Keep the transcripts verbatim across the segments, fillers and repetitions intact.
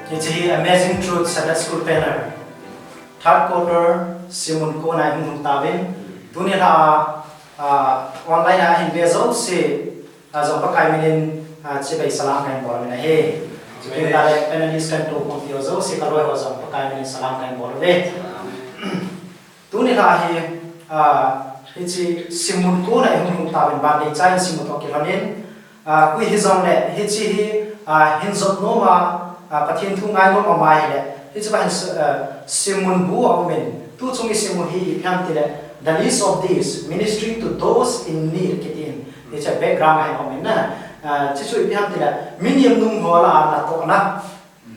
Hiche hi Amazing Truth Sabbath School Banner. Third quarter, simmun kona ihung lhung tauvin. Tuni la, ah, online a hin ve jouse, ah, jong Pakai minin, ah, chibai salam kahin bol uvin ahi. Chuteng tale panelist kahin toukhompi ho jouse, kaloi ho jong Pakai minin salam kahin bol uve. Tuni la hi, ah, hiche simmun kona ihung lhung tauvin, ban dei cha in simmun toh kilhonin, ah, koi hijongle, hiche hi, ah, hin jop nom a, ah, Pathen thu ngai nom a um ahile, hiche va hin s-, ah, simmun bu aumin, tuchung isim u hi ipi ham tile, The Least of These, Ministering to Those in Need, kitin, hiche background a hin aumin na, ah, hiche chu ipi ham tile, mi nemnung ho lah a natohna,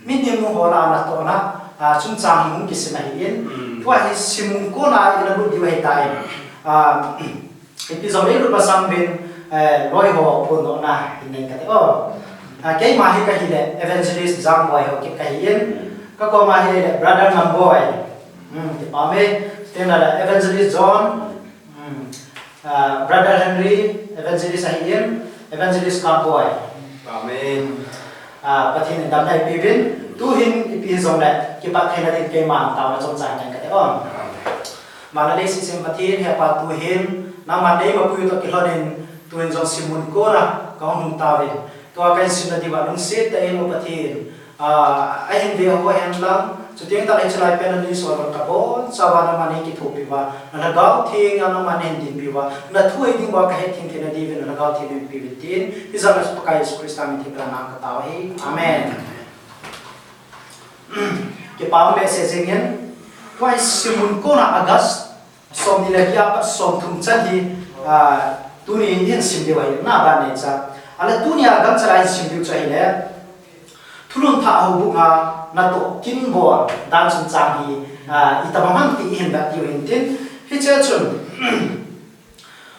mi nemnung ho lah a natohna, ah, chungchang hi hung kisim ahin. Mm. Tua hi simmun kona ina lut diu ahitai. Ah, ipi jong leilut masang uvin, eh, loi ho phondohna hin nei kate. Oh. Ah, keima hi kahile Evangelist Jangboi Haokip kahin. Kakoma hile Brother Ngamboi. Hmm, kipah e. Tena le Evangelist John. Hmm. Ah, Brother Henry, Evangelist ahin, Evangelist Cowboy. Amen. Ah, Pathen in damna eipeuvin, tuhin ipi hijongle, kipat theina din keima taona chomcha kahin kate o. Van le leiset sem Pathen, Hepa tuhin, nangman neima puiyu toh kilhonin, tuhin jong simmun kona, kahung lhung tauvin. Tua kahin simna diuva lungset tah in O Pathen, ah, ahin ve ho hen lang, chuteng tale hiche lai panelist ho jong kabonchauva nangman neikithopi uva, na Lhagao Theng a nangman neihin dinpi uva, na thu hiding uva kahet theng theina diuvin na Lhagao Theng neipeuvin tin, hijeh a Pakai Jesu Christa min theng tah a katao ahi. Amen. Kipah um behseh jengin, tua hi simmun kona August, somni le get apat somthum chan hi, ah, tuni ihin sim diu ahi, na ban nei cha. Ale tunia gamcha a ihin sim diu chu ahile, Thulhun Thah Houbung a natoh kinbol dan chungchang hi, ah, itobang ham ti ihin vet diu ahin tin. Hiche chun,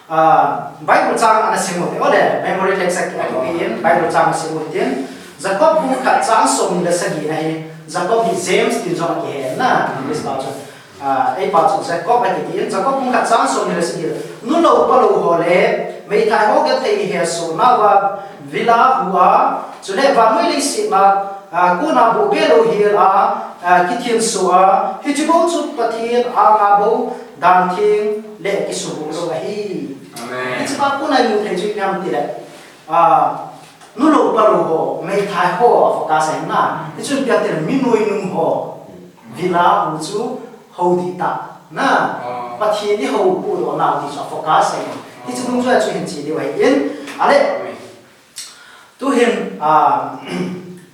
ah, Bible chang ana sim u hite, ole, memory text a kipe in, Bible chang ana sim u hitin. Jacob bung khat chang somni le sagi na hi, Jacob hi James tin jong akihen na, English pao chun. Ah, eipao chu Jacob akitin, Jacob bung khat chang somni le sagi. Nulou palou ho le meithai ho gethei hesoh nauva villa hu a, chule vannoi leiset a, ah, kona bohbeh louhel a, ah, kithensoh a, hiche bou chu Pathen anga bou dan theng le kisuboh lou ahi. Amen. Hiche pa kona imu thei chu ipi ham tile, ah, nulou palou ho, meithai ho a focus ahi na. Hichun ipi ham tile mi noinung ho, villa hu chu hou dihtah na, ah, Pathen ihou podoh nau ti chu a focus ahi. Hiche dung chu a chu hin che diu ahin. Ale, tuhin, ah,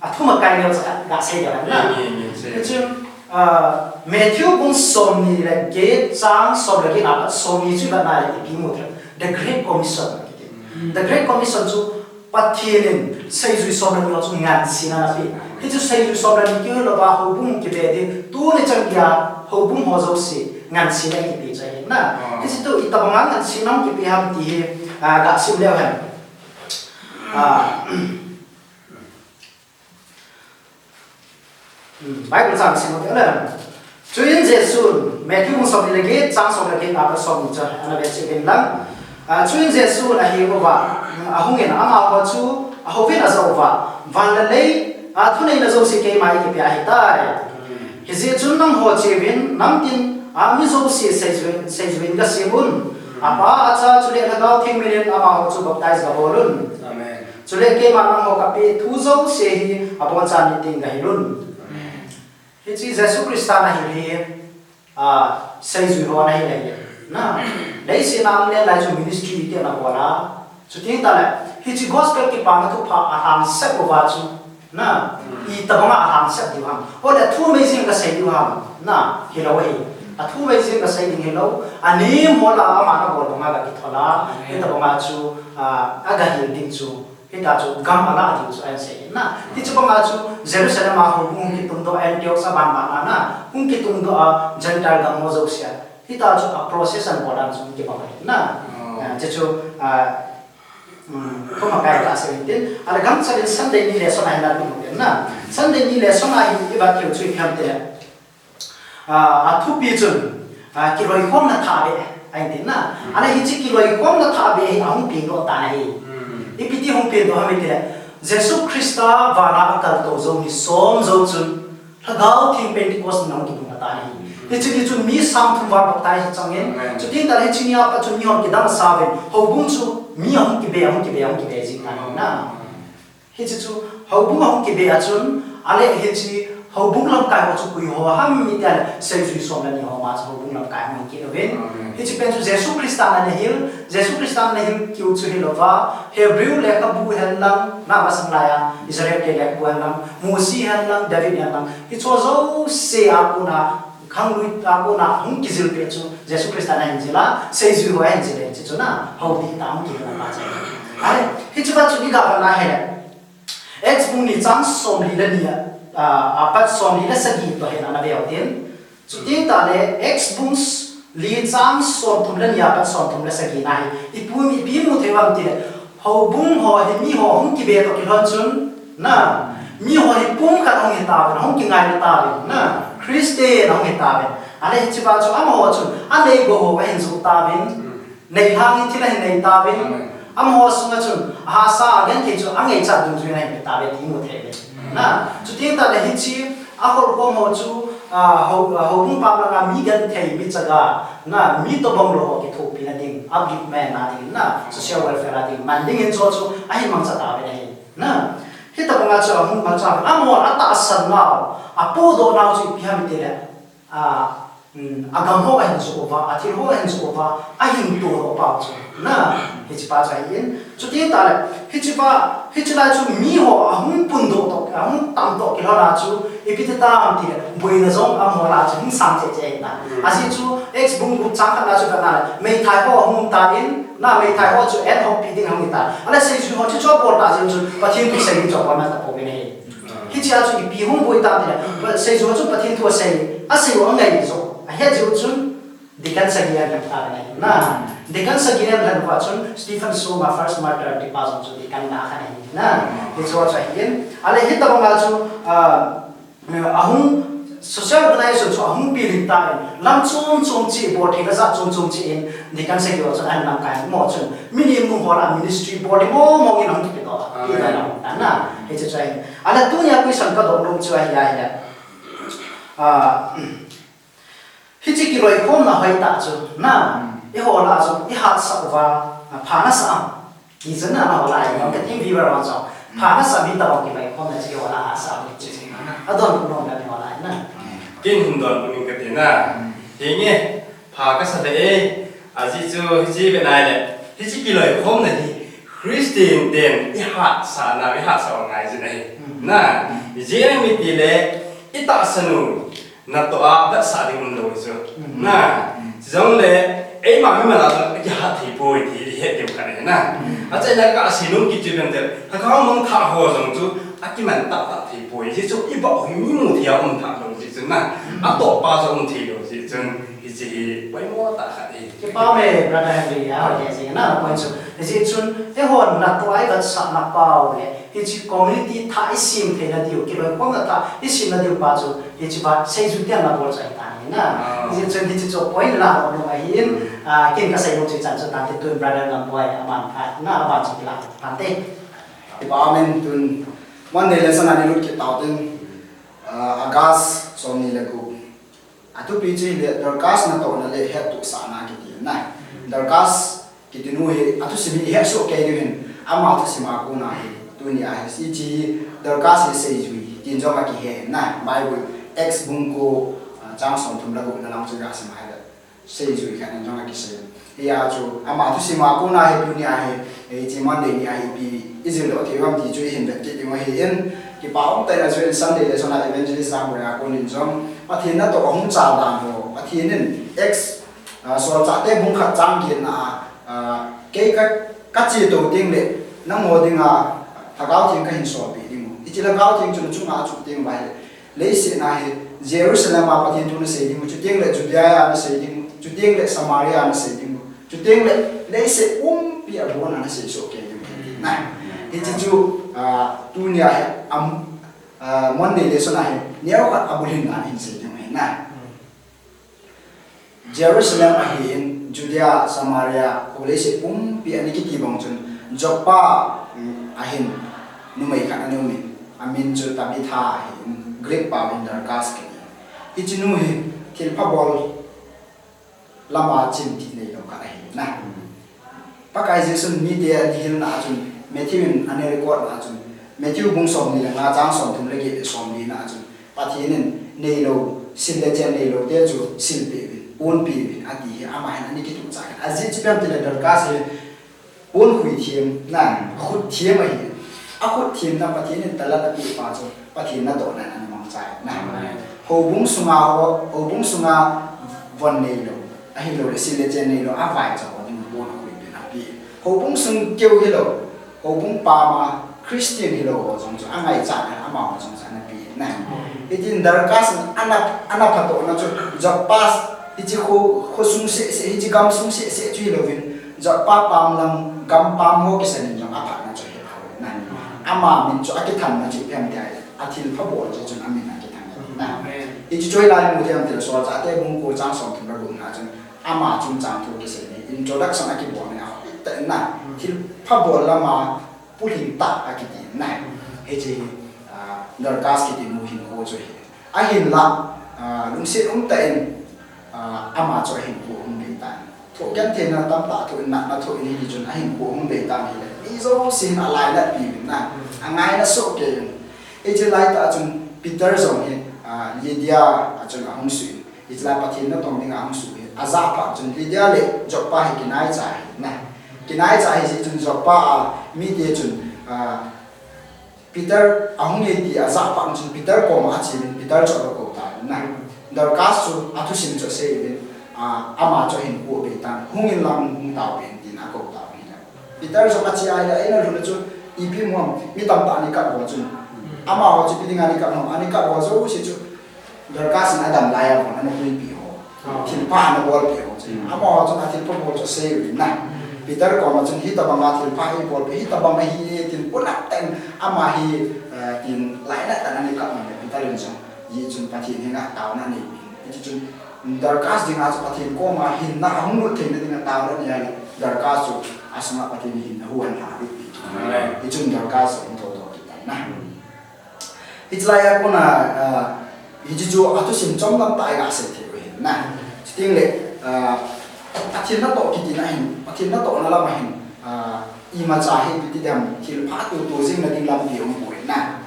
athum akai leu chu gasei diu ahi na. Ni, ni, ni, sei. Hichun, ah, Matthew bung somni le get chang som le get apat somni chu ivet na le ipi imu thei. The Great Commission. Mm. The Great Commission chu Pathen in seijui som le ni ho chu ngansena ana pe. Hichu seijui som le ni kihil louva houbung kipe ding, tuni chan geiya houbung ho jouse ngansena kipe chu ahi na. Ah. Hichu itobanga ngansena kipe ham ti hi, ah, gasim leu hen. Ah, Hmm, Bible chang sim u hite le. Chuin Jesu'n, Matthew bung somni le get, chang som le get, apat somni chu ana ve cheh uvin lang. Ah, chuin Jesu'n aheng uva, ahungin amaho chu ahouvin ajah uva, van le lei a thuneina jouse keima eikipeh ahitai. Hijeh chun nangho cheuvin, namtin a mi jouse seijui, seijuiyin gasem un. Apa, Acha chule Lhagao Theng minin amaho chu baptize gabol un. Amen. Chule keiman nangho kapeh thu jouse hi aboncha niteng gahilun. Hiche Jesu Christa nahil hi, ah, seijui ho nahil ahi. Na, leiset a um le lai chu ministry tia nabol a. Chuteng tale, hiche gospel kipana thupha alhangsap uva chu. Na, itobanga alhangsap diu ham. Ole athu mei jeng kasei diu ham. Na, hilou ahi. Athu mei jeng kasei ding hilou. Anem ho lah a ama nabol banga gakithol a. Amen. Hitobanga chu, ah, agahil ding chu. Hita chu gam alah diu chu ahin sei na. Hiche banga chu Jerusalem a houbung hung kitungdoh a, Antioch a banbana na. Hung kitungdoh a, Gentile gam ho jouse a. Hita chu a process anabol dan chu hung kibang ahi na. Oh. Ah, hiche chu, ah, um, Thumakai kasei u hitin. Ale gamcha in Sunday ni lesson a hin vet u hitin na. Sunday ni lesson a hin ivet u chu ipi ham tile. Ah, athupi chun, ah, kiloikhomna thahbeh, ahin ti na. Mm. Ale hiche kiloikhomna thahbeh hi ahung pengdoh tan ahi. Mm. Ipi ti hung pengdoh ham itile, Jesu Christa vana akaltou jou ni som jou chun, Lhagao Theng Pentecost ni ahung kibung tan ahi. Hiche ni chun mi sang thum val baptize achang in, Amen. Chuti tah le hiche ni a pat chun mi hon kidang asa uvin, houbung chu mi ahung kibe, ahung kibe, ahung kibe jing tan ahi na. Hiche chu houbung ahung kibe a chun, ale hiche houbung lamkai ho chu koi ho ham iti le, seijui som le ni ho ma chu houbung lamkai ahung kit uvin. Amen. Hiche pen chu Jesu Christan ana hil, Jesu Christan ana hil keu chu hilouva, Hebrew lekhabu henlang, na masang laiya, Israel te lekhabu henlang, Mosi henlang, David henlang, hicheho jouse a kona, khanglui a kona hung kijil peh chu Jesu Christan ahin jil a, seijui ho ahin jil e, hiche chu na, houti tah a hung kihil a pa chu. Ale, hiche pa chu iga vet na hile. Acts bung ni chang somli le ni a, a, apat somli le sagi toh hin ana ve u hitin. Chuti tah le Acts bung li chang somthum le ni apat somthum le sagi na hi. Ipi, ipi imu thei u ham itile. Houbung ho hi mi ho hung kibe toh kilhon chun. Na, mi ho hi pumkhat hung hi tauvin, hung kingai tauvin. Na, Christian hung hi tauvin. Ale hiche pa chu amaho chun, anei gou ho ahin joh tauvin. Neilhang in thil ahin nei tauvin. Amen. Amaho sunga chun, ahahsa agenthei chu angaichat dungjui in ahin pe tauve ti imu thei uve. Amen. Na, chuti tah le hiche, akholkhom ho chu, a, hou, a, houbung pam langa mi genthei, mi chaga, na, mi tobang lou ho kithopi na ding, upliftment na ding, na, social welfare na ding, man ding in chu chu, ahin mangcha tauve na hi. Na, hitabanga chu ahung mangcha, amaho atahsan nau, apodoh nau chu ipi ham itile, a, um, agam ho ahin joh uva, athil ho ahin joh uva, ahin todoh pau chu. Na, hiche pa chu ahin. Chuti tah le, hiche pa, hiche lai chu mi ho ahung pumdoh toh, ahung tam toh kilhon a chu, ipi ti tam itile, boina jong amaho lah a chu hung sang cheh cheh ahi ta. Mm. Ajeh chu, Acts bung gup chang khat na chu vet na le, meithai ho ahung um tan, na meithai ho chu en hop pi ding ahung hi tan. Ale seijui ho chu chu abol tah jeh chun, Pathen thu sei ding chu abol man tapou ve na hi. Hiche a chu ipi hung boi tam itile, seijui ho chu Pathen thu asei, asei u angai joh, ahet jeh u chun, deacon sagi ahin lhen tauvin ahi. Na, deacon sagi ahin lhen uva chun, Stephen soma first martyr ti pa jong chu deacon na khat ahi. Na, hiche chu ahin. Ale hitabanga chu, a, ahung social organization chu ahung pilhin tan, lam chom chom cheh, bol theina jat chom chom cheh in, deacon sagi ho chun ahin lamkai mo chun, mi nemu ho lah a ministry bol ding mong mong in ahung kipedoh, Amen. Pedoh tan na, hiche chu ahin. Ale tunia question kadoh nom chu ahi, ahile. A, hiche kiloikhomna hoitah chu, na, Mm. eiho lah a chu, ihatsah uva, a, pha nasah am. Ti chu na, eiho lah a, Mm. ka team viewer ho chu, Mm. pha nasah am hitabang kiloikhomna chu eiho lah a hatsah am ti chu. Adonbut nom lou eiho lah a na. Mm. Ken hin donbut ing kate na. Mm. Hinge, pha kasa le e, ajeh chu hiche ve nai le, hiche kiloikhomna hi, Christian ten ihatsah na, ihatsah u angai jin ahi. Mm. Na, ijeh inem itile, itahsan u, natoh a vetsah ding umlou chu. Mm. Na, Mm. chujongle, eima mimal a chu akihat thei poi ti ihet diu khat ahi na. Mm. Achaina kasei nom kit chu ipi ham itile, Lhagao mangthah ho jong chu akiman tahtah thei poi. Ajeh chu ibah u hi mi mu thei a um tha lou jeh chu na. Mm. Atoh pa jong um thei lou jeh chun, hiche hi poimo tah khat ahi. Kipa ume, brother Henry, a, hoi jing na, point chu. Hijeh chun, eihon natoh a ivetsah na pau le, hiche community thah isem theina diu, kiloikhomna thah isem na diu pa chu, hiche pa seijui ten nabol chu ahi tan ahi na. Ah. Hijeh chun hiche chu point la ho nom ahin, Hmm. ah, ken kasei nom chu chan chu tante, tun brother Gamboi, aman phat na, aban chu kila tante. Amen. Tun Monday lesson a ilut kit tau tin, ah, August somni le gup. Athupi chu hile Dorcas natohna le hettohsahna kiti na. Dorcas kiti nu hi athusim hi ihet soh kei diu hin, ama thusim a kona hi tunia hi hiche hi Dorcas hi seijui tin jong akihe na. Bible Acts bung ko, ah, chang somthum le gup na lang chu gasim a hile seijui khat in jong akisei. Hia chu ama thusim a kona hi tunia hi, eh, hiche Monday nia hi ipi ijil doh thei u ham ti chu ihin vet kit ding ahin, kipa um tah in ajeh in Sunday lesson a Evangelist Lamboina konin jong Pathen natoh ahung chal dan ho, Pathen in Acts, ah, Solchahte bung khat chang getna a, ah, kei ka, kache tou teng le, nangho dinga Lhagao Theng kahin solpeh ding u. Hiche Lhagao Theng chu nachunga achuh teng uva hi, leiset na hi, Jerusalem a Pathen thu nasei ding u, chuteng le Judea a nasei ding u, chuteng le Samaria a nasei ding u, chuteng le leiset pumpi a kona nasei soh kei ding u ahi na. Hiche chu, ah, tunia hi, am, ah, Monday lesson a hi, neokhat abulhin dan hin sei ding u ahi na. Jerusalem ahin, Judea, Samaria, kho leiset pumpi a ana kiti bang chun, Joppa, mm, ahin, Numei khat ana um in, amin chu Tabitha ahin, Greek pao in Dorcas kiti. Hiche nu hi thilpha bol lama chimtih neilou khat ahi na. Pakai Jesu'n mite ana hilna a chun, Matthew in ana record na a chun, Matthew bung somni le nga chang somthum le get le somli na a chun, Pathen in neilou, sil le chen neilou te chu silpeh uvin, ponpeh uvin ati hi, ama hin ana kituhchah in. Ajeh chu ipi ham itile Dorcas hi ponkhui them na, akhut them ahi. Akhut themna Pathen in talent apeh pa chu Pathen natohna in ana mangcha in na. Houbung sunga ho, houbung sunga von neilou, ahilouleh sil le chen neilou, avaicha ho ding ponkhui pen apeh. Houbung sung keu hilou, houbung pam a Christian hilou ho jong chu angaichat in amaho jong chu ana pe in na. Hitin Dorcas in ana, ana phatohna chu Joppa, hiche kho, kho sung seh seh, hiche gam sung seh seh chu hilouvin, Joppa pam lam, gam pam ho kisan in jong aphatna chu ahi thou in na. Ama min chu akithanna chu ipi ham itile, athilpha bol jeh chun amin akithan in na. Hiche chu hoilai imu thei ham itile Solchahte bung ko chang somthum le gup na chun, ama chungchang thu kisei in, introduction akibol in, ahoitah in na, thilpha bol lama pulhing tah akiti in na. Hiche hi, ah, Dorcas kiti nu hinkho chu ahi. Ahinla, ah, lungset umtah in, ah, ama chu ahinkho ahung bei tan. Thoh gentheina tamtah thoh in, natna thoh in, hitichun ahinkho ahung bei tan ahile, mi jousen alainatpi uvin na, angaina soh kei uvin. Hiche laitah chun Peter jong hi, ah, Lydda a chun ahung suh in, hiche lai Pathen natong dinga ahung suh hi, ajah phat chun Lydda le Joppa hi kinaicha ahi na. Kinaicha ahi jeh chun Joppa a mite chun, ah, Peter ahung e ti ajah phat chun Peter koma ache uvin, Peter chu akou tauvin na. Dorcas chu athusim chu asei uvin, ah, ama chu ahinkho abei tan, hung inlang hung taopeh in tin akou tauvin na. Peter jong ache ahile, eina lhun a chu ipi mu ham, mi tamtah ana kap ho chun. Amaho chu ipi dinga ana kap ham, ana kap ho jouse chu Dorcas in adam laiya von ana puipeh ho, thilpha ana bolpeh ho chu. Amaho chun athilpha bol chu asei uvin na. Peter koma chun hitobanga thilpha eibolpeh, hitobang ahi e tin, pulak tah in ama hi, eh, tin lainat tah in ana kap man le Peter in jong, hijeh chun Pathen henga taona anei in. Hijeh chun Dorcas dinga chu Pathen koma hinna ahung lut theina dinga taona anei ahile, Dorcas chu asunga Pathen in hinna ahuhhing lhahpeh. Hichun Dorcas chu ahung thouthou kit tai na. Hiche laiya kona, ah, hiche chu athusim chomlam tah iga sei thei u ahi na. Chutengle, ah, athil natoh kiti na hin, athil natohna lama hin, ah, imacha hi ipi ti ding ham, thilpha tutu jing na ding lampi aumpoi na.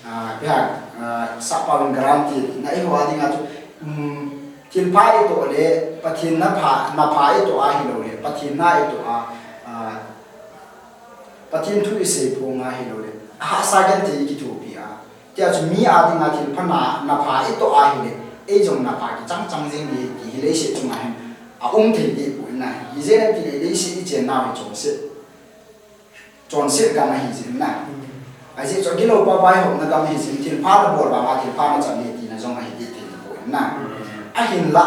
Ah, ipi ham, ah, sappao in guarantee na eiho a dinga chu, um, thilpha itoh le, Pathen napha, napha itoh ahilouleh, Pathen na itoh a, ah, Pathen thu isei phonga ahilouleh, ahahsa genthei ikithopi a, tia chu mi a dinga thilpha na, napha itoh ahile, eijong napha kichang chang jing ding ti hi leiset chunga hin aum thei dehpoi na. Ijeh inem itile leiset ichennau hi chonset, chonset gam ahi jeh in na. Ajeh chu agilou papa ihouna gam ahi jeh in, thilpha nabol vanga thilpha nachan ding tina jong ahi deh thei tapoi na. Ahinla,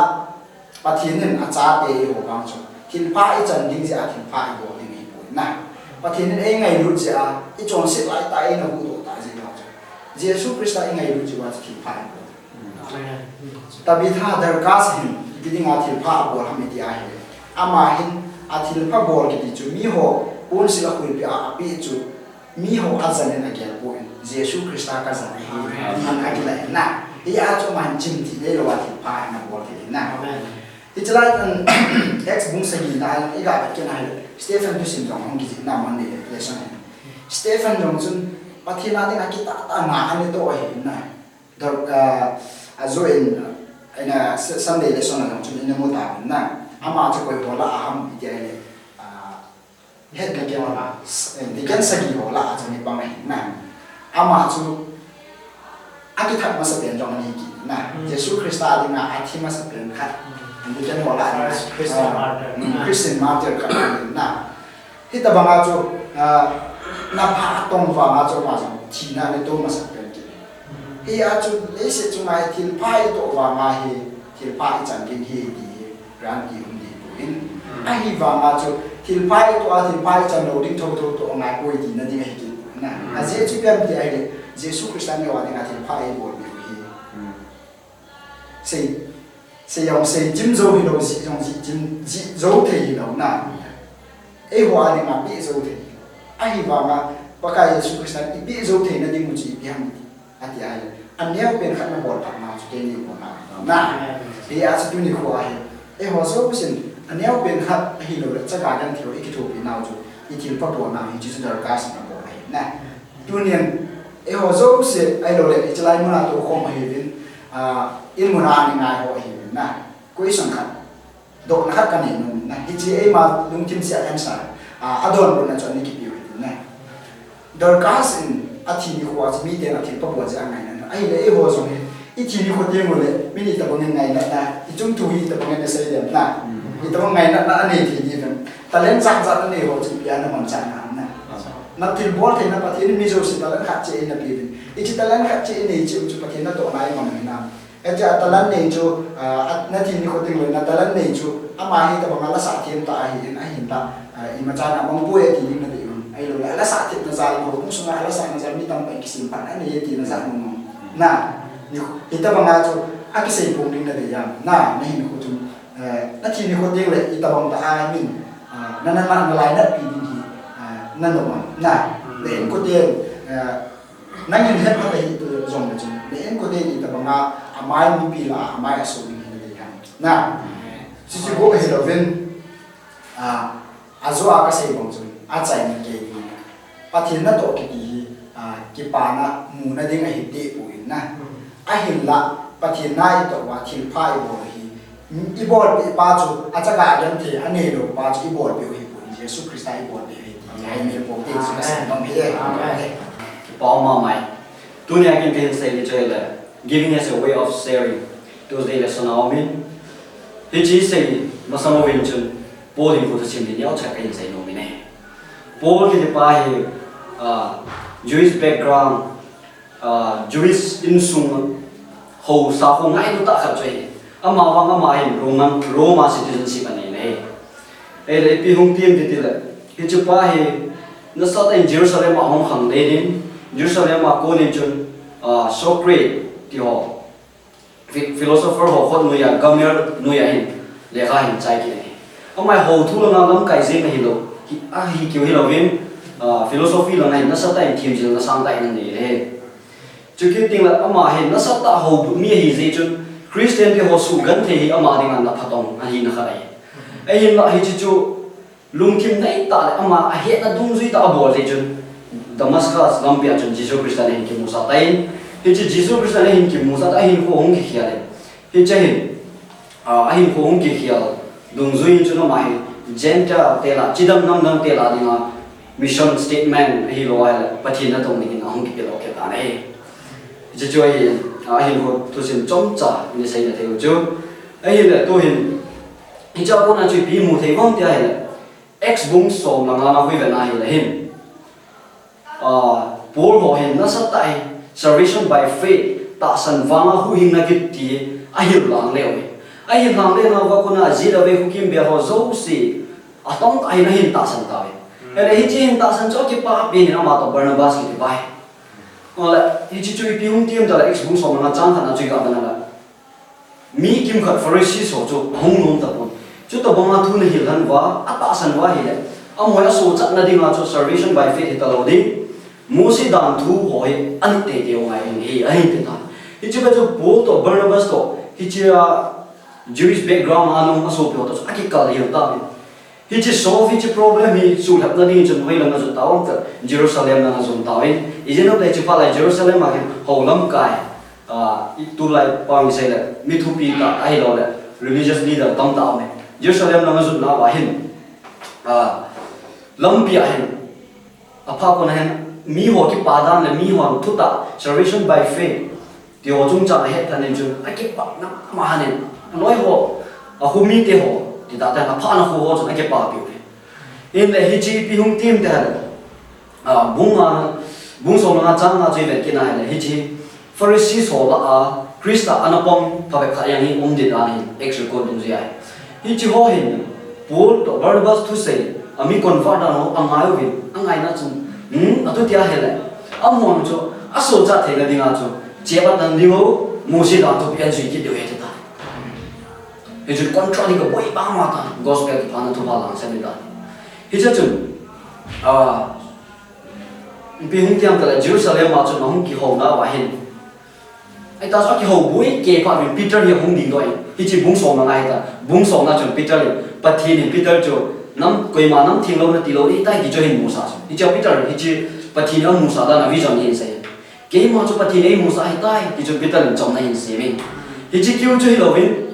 Pathen in achate eiho vang chu thilpha ichan ding jeh a thilpha ibol ding ahipoi na. Pathen in eingailut jeh a, ichonset laitah a eina huhdoh tah jeh uva chu, Jesu Christa ingailut jeh uva chu thilpha ibol. Tabitha, Dorcas hin ipi dinga thilpha abol ham iti ahile, ama hin athilpha bol kiti chu miho ponsil akhuipeh a apeh chu, miho ajan in agel poi, Jesu Christa kajan ahi, tin akilah in na. Hia chu ama hin chimtih neilou a thilpha ana bol thei in na. Hiche lai chun Acts bung sagi na iga vet kit na ahile, Stephen thusim jong hung kijih na, Monday lesson hi. Stephen jong chun Pathen a dinga kitah tah a na ana toh ahi na. Dor-, ah, ajoh in, ah, eina Su-, Sunday lesson a jong chun ina mu tauvin na. Ama chu koi ho lah a ham iti ahile, ah, head deacon ho lah, s-, eh, deacon sagi ho lah a chun ipang ahi na. Ama chu akithat masapen jong ahi kit na. Jesu Christa a dinga athi masapen khat. Deacon ho lah a dinga, Christian ah, martyr. Mm, Christian martyr khat ahi na. Hitobanga chu, ah, napha atong vanga chu ama jong thina ana to masapen kit. Hia chu leiset chunga hi thilpha itoh vanga hi thilpha ichan ding ahi ti hi guarantee um dehpoi. Ahivanga chu thilpha itoh a thilpha ichan lou ding thotho toh angaipoi tina ding ahi kit poi na. Ajeh chu ipi ham iti ahile, Jesu Christa in eiho a dinga thilpha eibolpeh u hi. Sei, sei jong seichim jou hilou, jih jong jihchim, jih jou thei hilou na. Eiho a dinga peh jou thei. Ahivanga Pakai Jesu Christa in ipi jou theina ding u chu ipi ham ati ahile, aneo pen khat nabol phat nau chu keini bol nau ahi. Na, hijeh a chu tuni kho a hi, eiho jousen aneo pen khat ahilouleh chaga genthei ho ikithopi nau chu, ithilpha bol nau hi chu, chu Dorcas in abol ahi. Na, tunin eiho jouse ahilouleh hiche lai muna toukhom ahiuvin, ah, in muna ana ngai ho ahiuvin na, question khat, dohna khat kanei nom in na, hiche eima lungthim sel answer, ah, adonbutna chu ana kipe u hitin na. Dorcas in athi nikho a chu miten athilpha bol jeh a ngainat na. Ahile eiho jong hi, ithi nikho teng uleh, min itobang in ngainat na, ichung thu hi itobang in nasei dem na. Itobang ngainatna anei thei diu vem. Talent jat jat nanei ho chu ipi a namanchah na ham na. Nathilbol theina Pathen in mi jouse talent khat cheh eina peuvin. Hiche talent khat cheh inei cheh u chu Pathen natohna imang hinam. Hiche a talent nei chu, ah, nathi nikho teng uleh na talent nei chu, ama hi itobang a lasah them tah ahin, ahinla, ah, imacha na mangpoi ati ding nadei un. Ahilouleh, alasah themna jal, houbung sunga alasahna jal, mi tamtah in kisemphatna anei ati na jal mong mong. Na, ni, hitobang a chu, akisei pong ding nadei ham. Na, nahinkho chu, eh, nathi nikho teng uleh, itobang tah a min, ah, na, na, na, nalainatpi ding hi, ah, nanom am. Na, nahinkho teng, eh, Nangin hetphat ahi tu jong le chun, na inkote in itobang a, amai mipi lah a, amai asuh ding hi nadei ham. Na, chuche bou ahilouvin, a, ajo a kasei bang chun, achaina kei ding. Pathen natoh kiti hi, a, kipana muna ding ahi deh poi na. Ahinla, Pathen na itoh uva thilpha ibol u hi, ibolpeh pa chu, achaga genthei anei lou pa chu ibolpeh u hipoi, Jesu Christa ibolpeh u ahi ti hi, ahi mil pou te chu kasei nom hi e. Amen. Kipa um mama e. Tunia kin kahin sei ding chu ahile, giving as a way of sharing. Tuesday lesson a um in. Hiche sei masang uvin chun, Paul hinkho thusim hi neocha kahin sei nom in e. Paul kiti pa hi, ah, Jewish background, ah, Jewish insung hou, sakho ngailu tah khat chu ahi. Amavang ama hin Roman, Roma citizenship anei le. Ahile ipi hung ti em titile, hiche pa hi nasatah in Jerusalem a hung khang ding in, Jerusalem a kon in chun, ah, Socrates ti ho, phi-, philosopher ho khut noiya, Gamaliel noiya hin lekha ahin chai kit e. Ama hi hou thu langa lamkai jeng ahilou, hi, ahi keu hilouvin, ah, philosophy langa hin nasatah in themjilna sangtah in anei le. Chukit tengle ama hi nasatah houbung mi ahi jeh chun, Christian te ho sugenthei hi ama dinga na phatong ahina khat ahi. Ahinla hiche chu lungthim neitah le ama ahetna dungjui tah a abol jeh chun, Damascus lampi a chun Jesu Christa in ahin kimusah tan, hiche Jesu Christa in ahin kimusah tan, ahinkho hung kikhel e. Hiche hin, a, ahinkho hung kikhel dungjui in chun ama hi Gentile te lah, chidam namdang te lah dinga mission statement ahilou ahile, Pathen natong dingin ahung kipe lo kit tan ahi. Hiche chu ahi, a, ahinkho thusim chomcha ina seina thei u chu. Ahile tuhin, hiche a kona chu ipi imu thei uvem ti ahile, Acts bung som le nga na hung vet na hile hin, ah, Paul ho hin nasatah in salvation by faith, tahsan vanga huhhingna kiti ahil lang leu e. Ahil lang leu nauva kona ajeh le ve Kuki bel ho jouse, atamtah in ahin tahsan tauve. Ahile hiche hin tahsan chu akipapi in ama toh Barnabas kiti pa hi. Ahile, hiche chu ipi hung ti em tile Acts bung som le nga chang khat na chu iga vet na le. Mi kimkhat Pharisee ho chu ahung nom tapon. Chutobanga thu ana hil lhon uva, atahsan uva ahile, amaho asochatna dinga chu salvation by faith hitalou ding, Mose danthu ho hi anit teitei u ngai ding ahi, ahin ti tan. Hiche kah chu Paul toh Barnabas toh, hiche a Jewish background a ana um asopi ho toh chu akikal hel tauvin. Hiche solve, hiche problem hi suhlhapna ding chun hoilang ajot tauvam tile, Jerusalem lang ajot tauvin. Ijeh inem itile hiche phat lai Jerusalem a hin hou lamkai, ah, tulai pang isei le, mi thupi tah ahilouleh religious leader tamtah aume. Jerusalem lang ajot nauva hin, ah, lampi a hin, apha kona hin, miho kipa dan le mihon thutah, salvation by faith ti ho chungchang ahet lhon in chun, akipah na, ama hin, anoi ho, akho mite ho, ti tah tah, aphana kho ho chun akipapi uve. Hinle hiche ipi hung ti em tile, ah, bung nga, bung som le nga chang nga chu ivet kit na hile, hiche Pharisee ho lah a Christa ana pang phabep khat jong hi um ding ahi, Acts record dungjui a hi. Hiche ho hin, Paul toh Barnabas thusei, ami convert dan ho angai uvin, angaina chun, hmm, atuti ahile, amahon chu asochat theina dinga chu, chep atan diu, Mose dan thupi ajui kit diu ahi ati tan. Hichun contradict aboi mama tan, gospel kiphana thupha lang sah ding tan. Hiche chun, ah, Ipi hung tiam tale Jerusalem a chun ahung kihouna uva hin. Ahi ta chu akihou boi kei phat in Peter hi ahung dingdoh in. Hiche bung somna ngai ta. Bung somna chun Peter in Pathen in Peter chu nam koima nam theng lou nati lou ahitai ti chu ahin musah chu. Hiche Peter in hiche Pathen in amusah dan a vision hi ahin sei. Keima chu Pathen in eimusah ahitai ti chu Peter in chomna ahin sei in. Hiche kiu chu hilouvin.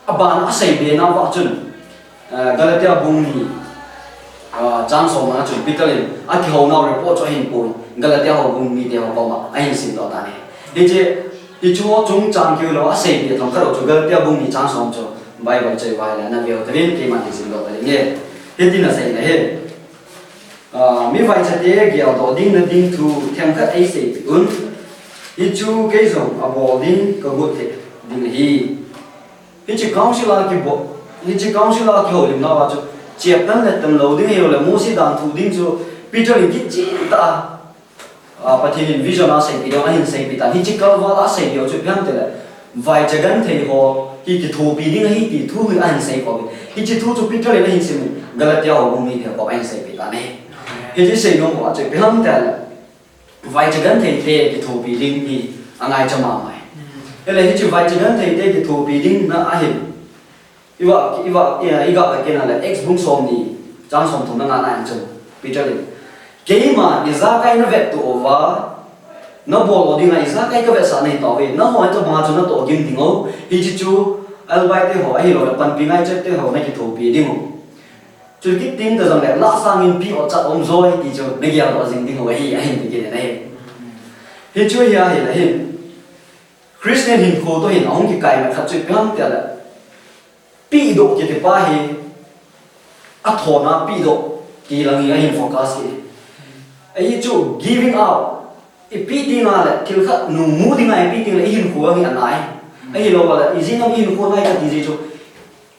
Abana asei be nauva chun, eh, Galatia bung ni, ah, chang somna chun Peter in akihouna report chu ahin pui, Galatia ho bung mite ho koma ahin simdoh tan ahi. Hiche, hiche ho chungchang kiu lou asei be themkhat ho chu Galatia bung ni chang som chu Bible choi uva le ana veu tavin keiman hin simdoh tading e. Hitin asei in ahi. Ah, mi vaichate geldoh ding na ding thu themkhat eiseipeh un. Hichu kei jong abol ding kagot thei ding ahi. Hiche council a kibol, hiche council a kihoulimna uva chu, chep tan le tan lou ding ahilouleh, Mose dan thu ding chu, Peter in kichen tah a, a, Pathen in vision a seipeh ding, ahin seipeh tan, hiche kalval a asei ding chu, ipi ham itile, vaicha genthei ho, hi kithopi ding ahi ti thu hi ahin sei khom in. Hiche thu chu Peter in ahin sim in, Galatia ho bung ni hi a koma ahin seipeh tan ahi. Hiche seinom uva chu, ipi ham itile, vaicha genthei te kithopi ding hi angaicha mama e. Ahile hiche vaicha genthei te kithopi ding na ahin. Iva, iva, i, iga ka kena le Acts bung som ni, chang som thum na nga na hin chun. Peter in. Keima, ijakai na vettuh uva, nabol u dinga ijakai kavetsah nahi tauve. Nangho hitobanga chu natoh gim ding u. Hiche chu, albai te ho, ahilouleh panpi ngaichat te ho, nakithopi ding u. Chule kit ding ta jongle, lah sangin peh o chat um joi ti chu, nageldoh jing ding u ahi, ahin ti kit in ahi. Hichu hi ahile hin. Christian hinkho toh hin ahung kikaimat khat chu ipi ham itile, pehdoh kiti pa hi, athon a pehdoh ti lang hi ahin focus kit in. Ahi chu giving up, ipeh tengle, thil khat nungmu dinga ipeh tengle, ihinkho hi anai. Ahilouleh, ijeh inem ihinkho nai kati jeh chu,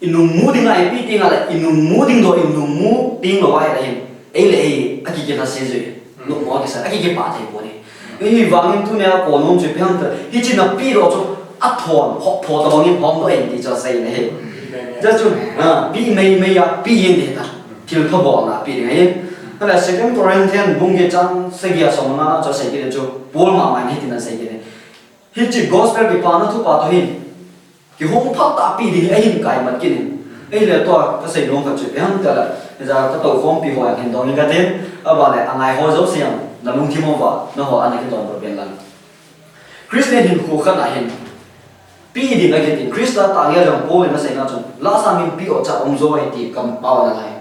inungmu dinga ipeh tengle, inungmu ding doh, inungmu tenglou ahile hin. Eile ei, akikilhase jui. Nungmo kisa, akikipah thei pon ahi. Hivangin tunia kon nom chu ipi ham itile, hiche napehdoh chu, athon, hop tho tabang in hom doh in ti chu asei in ahi. Amen. Hiche chu, ah, peh mei mei a, peh in ti ta. Thilpha bolna peh ding ahi. Ahile Second Corinthian bung get chang sagi a som nga na chu asei kit chu, Paul mama in hitin asei kit in. Hiche gospel kipana thupha toh hin. Kihong phat tahpi ding hi ahin kaimat kit in. Ahile tua kasei nom khat chu ipi ham itile, hijeh a katoukhompi ho jong hin dong in katin, aban le angai ho jouse jong nalungthim uva, nangho ana kidonbut uvin lang. Christian hinkho khat a hin, peh ding akitin, Christa tahngel jong Paul in aseina chun, lah sangin peh o chat um joi ti kampao ana lai.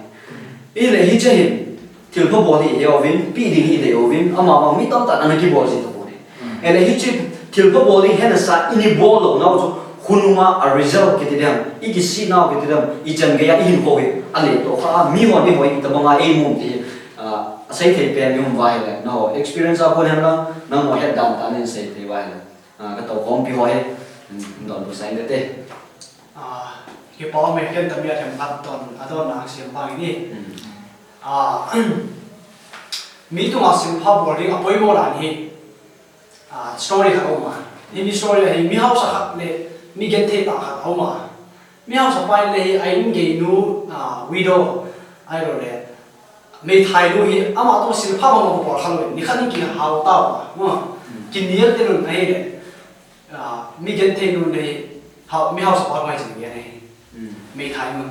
Ahile hiche hin, thilpha bol hi iheuvin, peh ding hi idei uvin, amavang mi tamtah in ana kibol ji tapon ahi. Ahile hiche thilpha bol ding hena sa, ini bol louna u chu, khonunga a result kiti ding, ikisih nau kiti ding, ichan geiya ihinkho hi, ale toh kha, mihon eiho hi itobanga eimu ti, ah, asei thei pen ni um uva ahile, nangho experience a kon hen lang, nangho het dan tah in sei thei uva ahile. Ah, katoukhompi ho hi, mm, donbut sah in kate. Ah, kipa ume, ken tami a themkhat don, adon na siam vang in. Mm. Ah, mi tunga thilpha bol ding apoimo dan hi. Ah, story khat aum a. Hiche story a hi mi hausa khat le mi genthei tah khat aum a. Mi haosapa in le hi a in geinu, ah, widow, ahilouleh meithainu hi ama toh thilpha bol kha lou, nikhat in kihao tauva, mo. Hmm. Kinel tei un ahile, ah, mi gentheinu le hi, hao, mi haosapa mai chin ngen ahi. Hmm. Meithainu.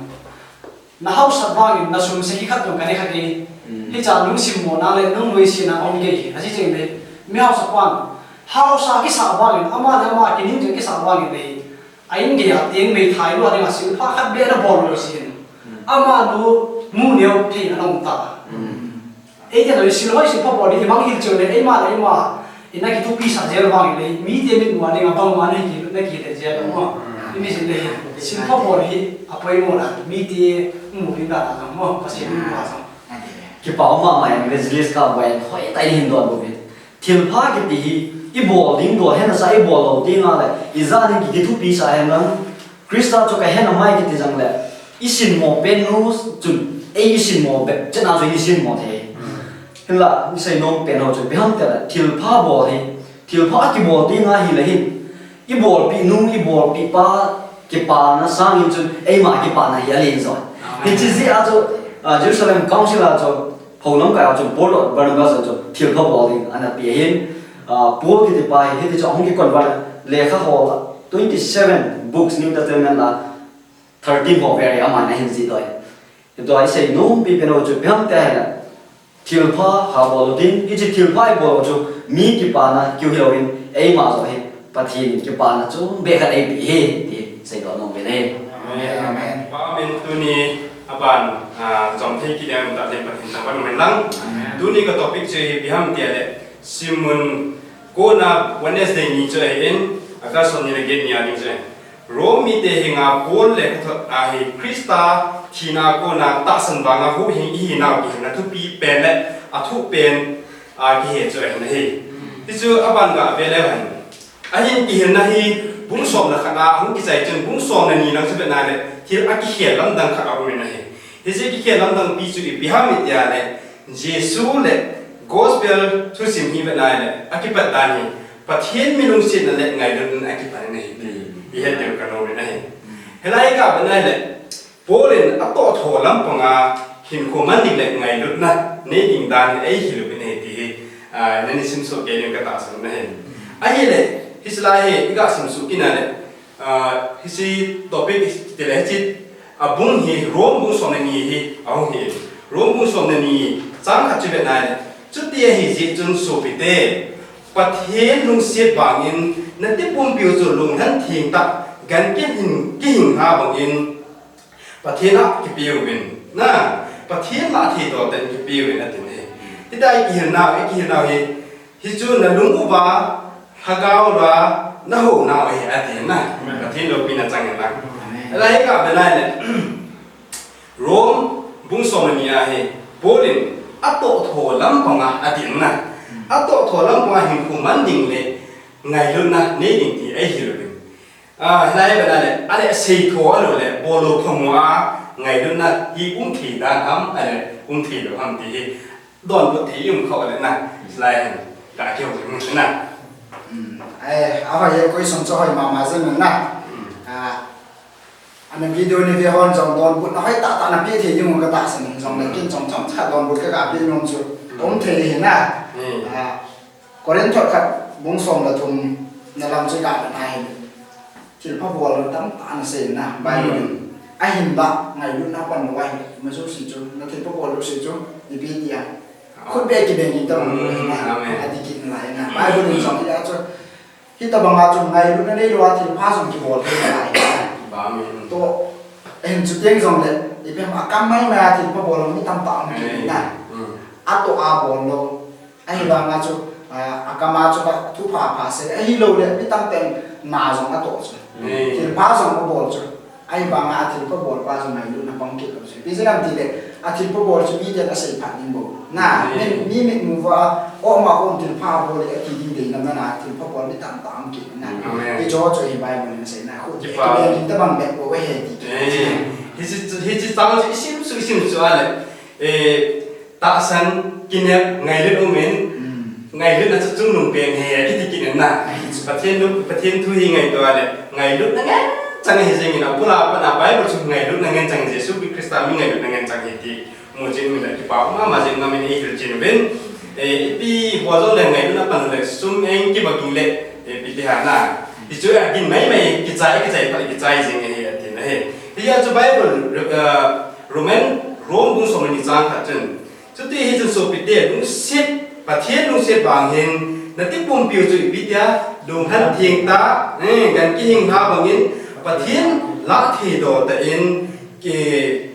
Na haosat vangin na sum sagi khat jong kanei kha kei. Hmm. Hiche a nung simmo na le nung nuisat na um kei hi. Ahi cheng le, mi haosapan, haosa kisah vangin, ama le ama kining jong kisah vangin le hi. A in gei a teng meithainu a dinga thilpha khat beh ana bol lou jeh in. Hmm. Amanu mu neo thei ana um ta. Hmm. Eite loi thil hoi thilpha bol ding imang hil cheu le eima le eima. Ina kithopi sah jel vang le mite mitmu a dinga bangma nei kile jel mo. Hmm. Imi jin le thilpha bol hi apoimo dan mite mu ding dan a mo. Pathen mitmu a jong. Kipa um mama in evangelist ka bai hoi tai hin don bou ve. Thilpha kiti hi, i bol ding bol hen asa i bol lou ding a le, i jat in ki, kithupi sa hen lang. Christa chu ka hen amai kiti jang le, i sinmo pen nu chun, ei i sinmo bep chen a chu i sinmo thei. Hinla, i seinom pen ho chu, ipi ham ti le, thilpha bol hi, thilpha kibol ding ahi le hin, i bolpi nu, i bolpi pa, kipana sangin chun, eima kipana hi alen jo. Amen. Hiche jeh a chu, ah, Jerusalem Council a chu, Hou lamkai a chun Paul toh Barnabas in chu thilpha bol ding ana pe ahin, ah, Paul kiti pa hi hiti chun ahung kiconvert, lekha hol twenty seven books New Testament la thirteen ho vel hi aman ahin jih doh. Hitia isei nompi pen u chu ipi ham tia ahile, thilpha ha bol u tin, hiche thilpha ibol u chu mi kipana keu hilouvin, eima joh hi Pathen in kipana chu beh khat eipe hi ti seidoh nom uvin ahi. Amen. Amen. Pa, amen. Tuni aban, ah, chom thei kit ding tah le Pathen thangvah in umhen lang. Amen. Tuni ka topic chu hi ipi ham tia le, Simon kona Wednesday ni chu ahin, August som ni le get ni a ding chu ahi. Rome mite henga Paul lekhathot a hi Christa thina kona tahsan vanga huhhing ihinau kihilna thupi pen le athuh pen a kihe chu ahin ahi. Hichu aban gah ve leu hen, ahin kihilna hi bung som le khat a ahung kichai chun bung som le ni lang chu vet na le thil akikhel lamdang khat aumin ahi. Hiche kikhel lamdang pi chu ipi ham tia le, Jesu le Gospel thusim hi vet na le akipat dan hi Pathen mi lungsetna le ngailutna akipan ahi ti ihet diu kanomin ahi. Hilai gah vet na le Paul in atoh tho lampanga hinkho man ding le ngailutna nei ding dan hi eihil uvin ahi ti hi, ah, nani simsuh kei ding katahsan ahi. Ahile, hiche lai hi iga simsuh kit na le, ah, hiche topic tile hiche, ah, bung hi Rome bung som le ni hi ahung hi. Rome bung som le ni chang khat chu vet na le, chuti ahi jeh chun sopite, Pathen lungset vangin nati pumpiu chu lunglhan theng tah, gan kihing, kihing ha bangin Pathen a kipeuvin, na, Pathen lah thei tah tah in kipeuvin atin ahi. Hitia ikihilnau, ikihilnau hi, hichu nalung uva Lhagao a nahounau ahi atin na. Amen. Pathen loupina chang in lang. Amen. Hilai gah vet na le, Rome bung som le ni a hi Paul in atoh tho lampanga atin na. Atoh tho lampanga hinkho man ding le ngailutna nei ding ti eihil uvin. Ah, hilai vet na le, ale seitho alou le, bol lou phamu a, ngailutna hi um thei dan ham, ale um thei lou ham ti hi donbut thei um kha le na, hilai hen, ka kihou jing na. Hmm. Ai, ahoi e, question chu hoi mama jeng na. Hmm. Ah, ana video ni ve hon jong donbutna hoitah tah nape thei ding u katahsan in jong le, ken chomchom cha donbut kaga pe nom chu, hmm, um thei hi na. Hmm. Ah, Corinth thot khat bung som le thum na lang chu iga vet na hile, thilpha bol tamtah ana sei na Bible in. Hmm. Ahinla ngailutna pan lou ahile, ima jouse chu, na thilpha bol jouse chu, ipi tia, ah, khut beh kibeng in tabang lou ahi na. Hmm, amen. Ati kit nalai na. Hmm. Bible in jong hia chu, hitabanga chu ngailutna neilou a thilpha jong kibol thei nalai na. Amen. Toh, ahin chuteng jong le, ipi ham, akam maimai a thilpha bol mi tamtah um kit na. Hmm. Atoh a bol lou. Ahivanga chu, ah, akam a chu ka thupha pha sei. Ahilou le, mi tamtah in na jong atoh chu. Hmm. Thilpha jong abol chu. Ahivanga athilpha bol pa chu ngailutna pang kit lou chu. Ipi jeh ham tile, athilpha bol chu miten asei phat ding bou. Na, hmm, mi, mi mitmu uva, o ma kon thilpha bol le ati ding dei nam na, athilpha bol mi tamtah um kit na. Amen. Hiche chu hi Bible in asei na. Khu, kipa, kibeng in tabang beh bou ahi ti. Eh, hiche, hiche tang chu isim chu, isim chu ale. Eh, tahsan, kinep, ngailut umin, hmm, ngailutna chu chungnung pen ahi, akiti kit in na. Pathen thu, Pathen thu hi ngaito le, ngailutna ngen chang ahi jeng in, abul a pat a Bible chu ngailutna ngen chang, Jesu Christa mi ngailutna ngen chang ahi ti mu jing in, kipa mama jing in, amen, eihil jing uvin. Eh, ipi bol jong le ngailutna pan le, sum eng kiba ging le, eh, ipi ti ham na. Hichu agin maimai, kichai, kichai phat le kichai jing ahi, atin ahi. Hijeh chun Bible, eh, Roman, Rome bung som le ni chang khat chun, chuti hi chun sopite, lungset, Pathen lungset vang hin, nati pumpiu chu ipi tia, lunglhan theng tah, eh, gan kihing ha bangin, Pathen lah thei doh tah in, ki,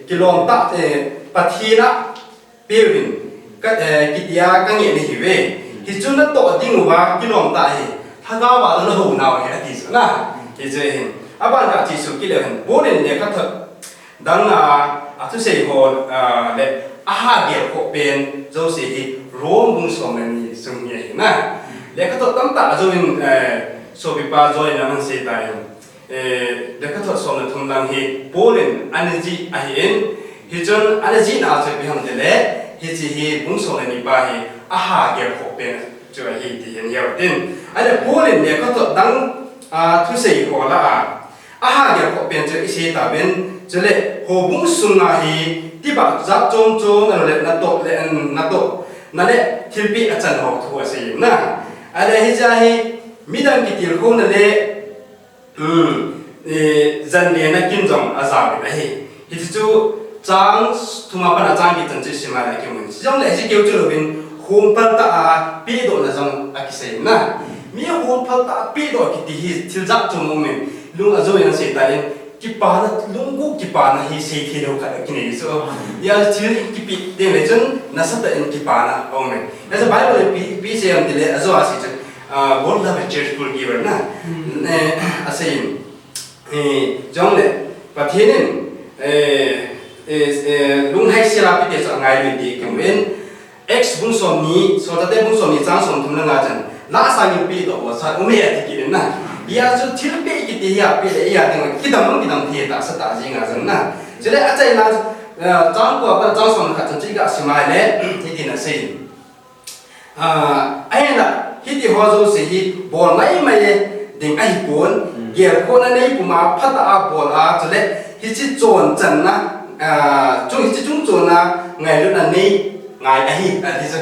kilom tah, eh, Pathen a peuvin, ka, eh, kitia kangeh nahiuve. Hichu natoh ding uva kilom tah hi, Lhagao a nahounau ahi, ati chu na. Hichu ahin. Aban ka ti chu kile hen, Paul in lekhathot dang a, athusei ho, ah, le, aha gelkhoh pen jouse hi, Rome bung som le ni sung hi ahi na. Lekhathot tamtah ajouvin, eh, sopipa join a man sei tai. Eh, lekhathot som le thum lang hi Paul in ana jih ahin, hichun ana jihna chu ipi ham tile, hiche hi bung som le ni pa hi aha gelkhoh pen chu ahi ti hin hiu tin. Ahile Paul in lekhathot dang, ah, thusei ho lah a, aha gelkhoh pen chu isei tauvin, chule houbung sunga hi Tibah jat chom chom, ahilou le natoh le, natoh na le thilpeh achan ho thu asei in na. Ahile hiche hi midang kitilkhouna le, um, eh, jan lena kin jong ajao in ahi. Hiche chu chang thum a pat a chang get chan chu isim a le kimun. Hijongle hiche keu chu louvin, hom phaltah a pehdohna jong akisei in na. Mi hom phaltah a pehdoh kiti hi thil jat chom um in, lung ajou in asei tan, kipana, lungguh kipana hi seithei lou khat akinei chu. Hia thil kipeh teng le chun nasatah in kipana aum in. Hijeh a Bible in ipi, ipi asei ham tile, ajou a asei chu, ah, God love a cheerful giver na. Hmm. Eh, asei in. Eh, jongle, Pathen in, eh, eh, eh, lunglhaisel a pehte chu angailui ti kimu in, Acts bung somni, Solchahte bung somni chang somthum le nga chan, lah sangin pehdoh ho sat um e ati kit in na. Hia chu thilpeh kiti hi apeh le, hia ding kidang, kidang thei tahsa tah jing a jong na. Chule achaina, eh, chang ko a pat chang som khat chan chu iga sim a le, hitin asei. Ah, ahinla, hiti ho jouse hi bol maimai ding ahipon, hmm, gelkhohna nei puma phatah a bol a, chule hiche chonchanna, ah, chung, hiche chung chonna ngailutna nei ngai ahi, ati chu.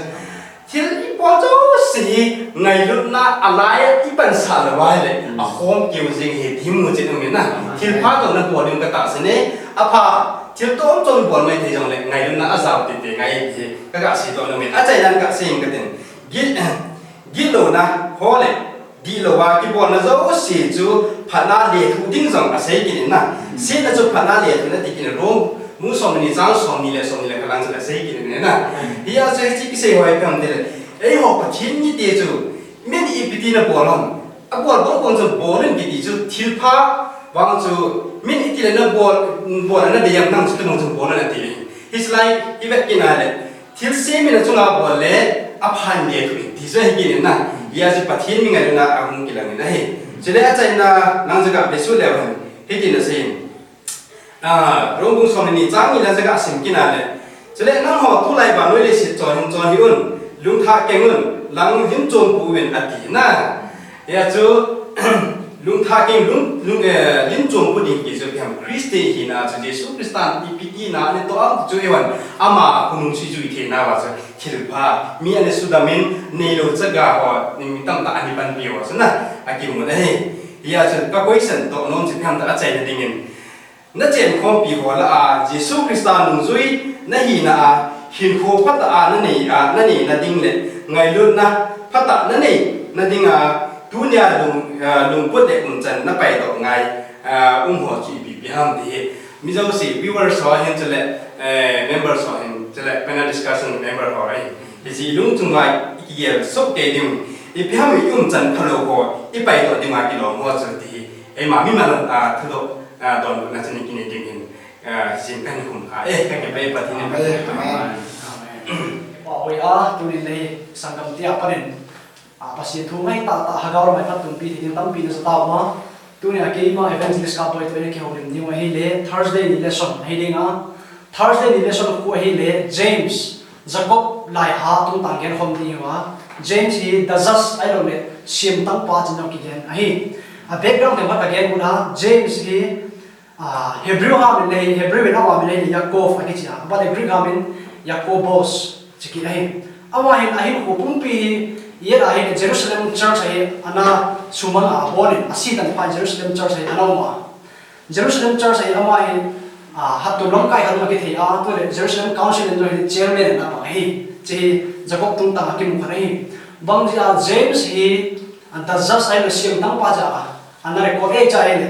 Thil ibol jouse hi ngailutna alai a ipansah lou a ahile, hmm, ahom keu jing ahi ti hi muchet um in na. Thil pha toh nabol ding katahsan e, apha, thil chom chom bol mai thei jongle ngailutna ajao tete ngai ti hi kaga seidoh nom in. Achaina kaga sei in katin. Gil, gillouna ho le dihlou a kibolna jouse chu phatna lethuh ding jong asei kit in na. Setna chu phatna lethuhna ti kit in, Rom bung somni chang somni le somni le khat lang chun asei kit in na. Hia chu hiche kisei ho hi ipi ham tile, eiho Pathen mite chu min ipi ti nabol ham. Abol bang bang chu bol in kiti chu thil pha vang chu min itile nabol, bol a nadei ham, nang chu tumang chu bol in ati. Hiche lai ivet kit a le, thilse min achunga bol le apha in lethuh in ti chu ahi kit in na. Hia chu Pathen mi ngailutna ahung kilang in ahi. Chule achaina nang chu gave suh leu hen, hitin asei in. Ah, Rom bung somni chang ni lang chu ga sim kit a le. Chule nangho tulai vannoi leiset chon hin chon hih un, lungthah keng un, lang lim chompu uvin ati na. Hia chu, lungthah keng, lung, lung, eh, lim chompu ding ti chu ipi ham, Christian hina chu Jesu Christan ipi tina anatoh ham chu eihon, ama khonung sui jui theina uva chu thil pha, mi ana sudam in, neilou chaga ho, mi tamtah ana panpi ho chu na, akimu ahi. Hia chu ka question toh nom chu ipi ham tile achaina dingin, nachen khompi ho lah a Jesu Christa nungjui nahina a, hinkho phatah a nanei a, naneina ding le ngailutna phatah naneina dinga tunia lung, ah, lungput le umchan napaidoh ngai, ah, um ho chu ipi ipi ham ti hi. Mi jouse viewers ho hin chule, eh, members ho hin chule, panel discussion member ho hin, hiche lungchunga ikigel soh kei ding, ipi ham i umchan phalou ho ipaidoh dinga kilom ho chu ti hi. Eima mimal, ah, thudoh, ah, donbutna chun ikinei ding hin, ah, jing kahin khum kha e, kakipah e Pathen in. Amen. Amen. Amen. Pahoi a, tunin lei sanggam tia panin, ah, Pathen thu ngai tahtah Hagau lam'a phattumpi thei ding tampi najah tauva. Tunia keima Evangelist Kapboi toh eina kihoulim ding u ahile, Thursday ni lesson ahi ding a. Thursday ni lesson khu ahile, James, Jacob laiha tungtang genkhom ding uva. James hi the judge ahilou le, semtangpa chun jong kigen ahi. A background teng khat kagen u le, James hi, ah, Hebrew gam in le, Hebrew in a gam in le Yaakov akichi a, but Greek gam in Yakobos chi kit ahi. Ama hin ahinkho pumpi hi, ijat a hi Jerusalem church a hi ana sumang a, abon in, asi tan phat Jerusalem church a hi ana um a. Jerusalem church a hi ama hi, ah, hattum lamkai khat um akithei a, tule Jerusalem Council in jong hi chairman in ana pang ahi. Hiche hi Jacob tungtang a kimu khat ahi. Bang jeh a James hi, ah, the judge ahilou le semtangpa jeh a ana record e tia ahile,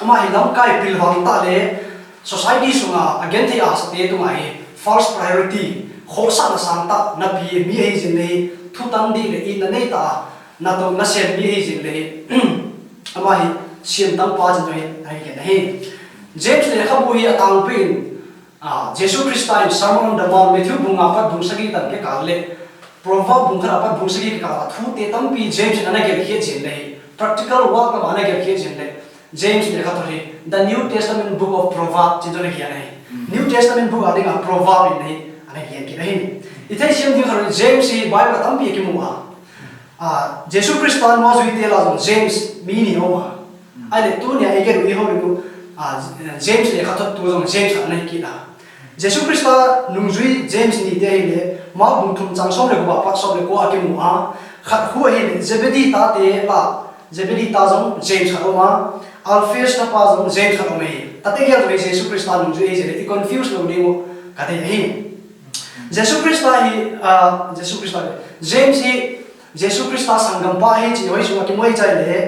ama hi lamkai pilvang tah le society sunga agenthei a sate tunga hi first priority, khohsahna sangtah napi mi ahi jing le, thutan dih le itna neitah a natoh nasem mi ahi jing le, ama hi semtangpa chun jong hi ahi kit ahi. James lekhabu hi atangpi in, ah, Jesu Christa in Sermon on the Mount, Matthew bung nga pat bung sagi tan kikal le, Proverb bung khat a pat bung sagi kikal a thute tampi James in ana gelkhet jin le, practical work lam a ana gelkhet jin le, James lekhathot hi the New Testament book of Proverbs tin jong ana kihen ahi. Hmm. New Testament book a dinga Proverb in hi ana kihen kit ahi. Itheisem ding khat u James hi Bible a tampi kimu a. Ah, Jesu Christa nungjuite lah a jong James mi ni aum a. Hmm. Ahile tunia igelkhoh u, ah, James lekhathot tu jong James a ana hi kit a. Jesu Christa nungjui James ni te ahile, Mark bung thum chang som le gup apat som le ko a kimu a, khat khu ahile, Zebedee tate la, Zebedee ta jong James khat um a, Alphaeus tapa jong James khat um ahi. Tate gel jong hi Jesu Christa nungjui ahi jeh le, i confuse lou ding u, kati ahi. Jesu Christa hi, ah, Jesu Christa le, James hi, Jesu Christa sanggampa ahi chi hoi sunga kimu ahi chai le,